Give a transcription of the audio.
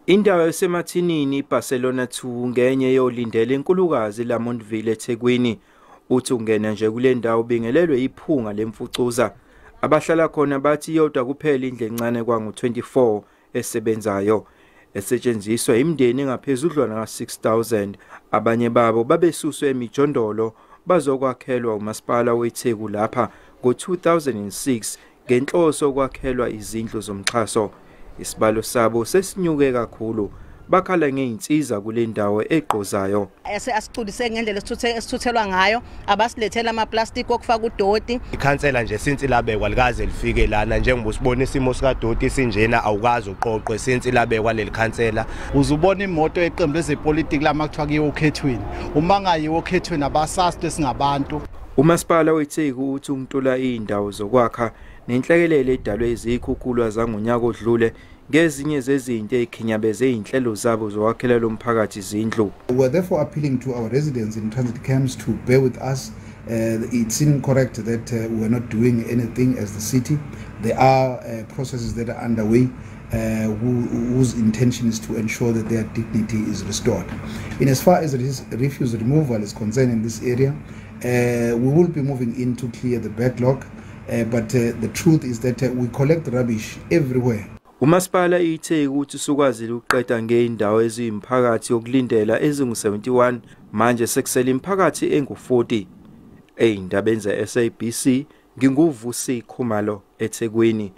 Indawo yaseMathinini iBarcelona 2 ngenye yolindela enkulukazi Lamontville eThekwini. Uthi ungena nje kule ndawo bingelelwe iphunga lemfucuza. Abahlala khona bathi yodwa kuphela indle encane kwangu-24 esebenzayo esetshenziswa imindeni engaphezudlwana ka-6000. Abanye babo babesuswe emijondolo bazokwakhelwa umasipala weTheku lapha ngo-2006 ngenhloso yokwakhelwa izindlu zomxhaso. Isibalo sabo sesinyuke kakhulu, bakhala ngey'nsiza kule ndawo egqozayo. Asiculiseke ngendlela esithuthelwa ngayo, abasilethela amaplastiki okufaka udoti. Ikhansela nje since labekwa likaze lifike lana, njengoba usibona isimo sikadoti sinjena, awukazi uqoqwe since labekwa leli khansela. Uzubona imoto yeqembu lezepolitiki lama kuthiwa kuyiwe okhethweni, uma ngayiwe okhethweni abasazi lesingabantu. Umasipala weTheku uthi untula iy'ndawo zokwakha nenhlekelele edalwe izikhukhula zangonyaka odlule ngezinye zezinto ezikhinyabeze izinhlelo zabo zokwakhela lo mphakathi izindlu. We are therefore appealing to our residents in transit camps to bear with us. It's incorrect that we are not doing anything as the city. There are processes that are underway whose intention is to ensure that their dignity is restored. In as far as refuse removal is concerned in this area, we will be moving in to clear the backlog. But the truth is that we collect rubbish everywhere. Umasipala iTheku uthi usukwazile ukuqeda ngey'ndawo eziyimphakathi yokulindela ezingu-71, manje sekusele imiphakathi engu-40. Ey'ndabeni ze-SABC, nginguVusi Khumalo eThekwini.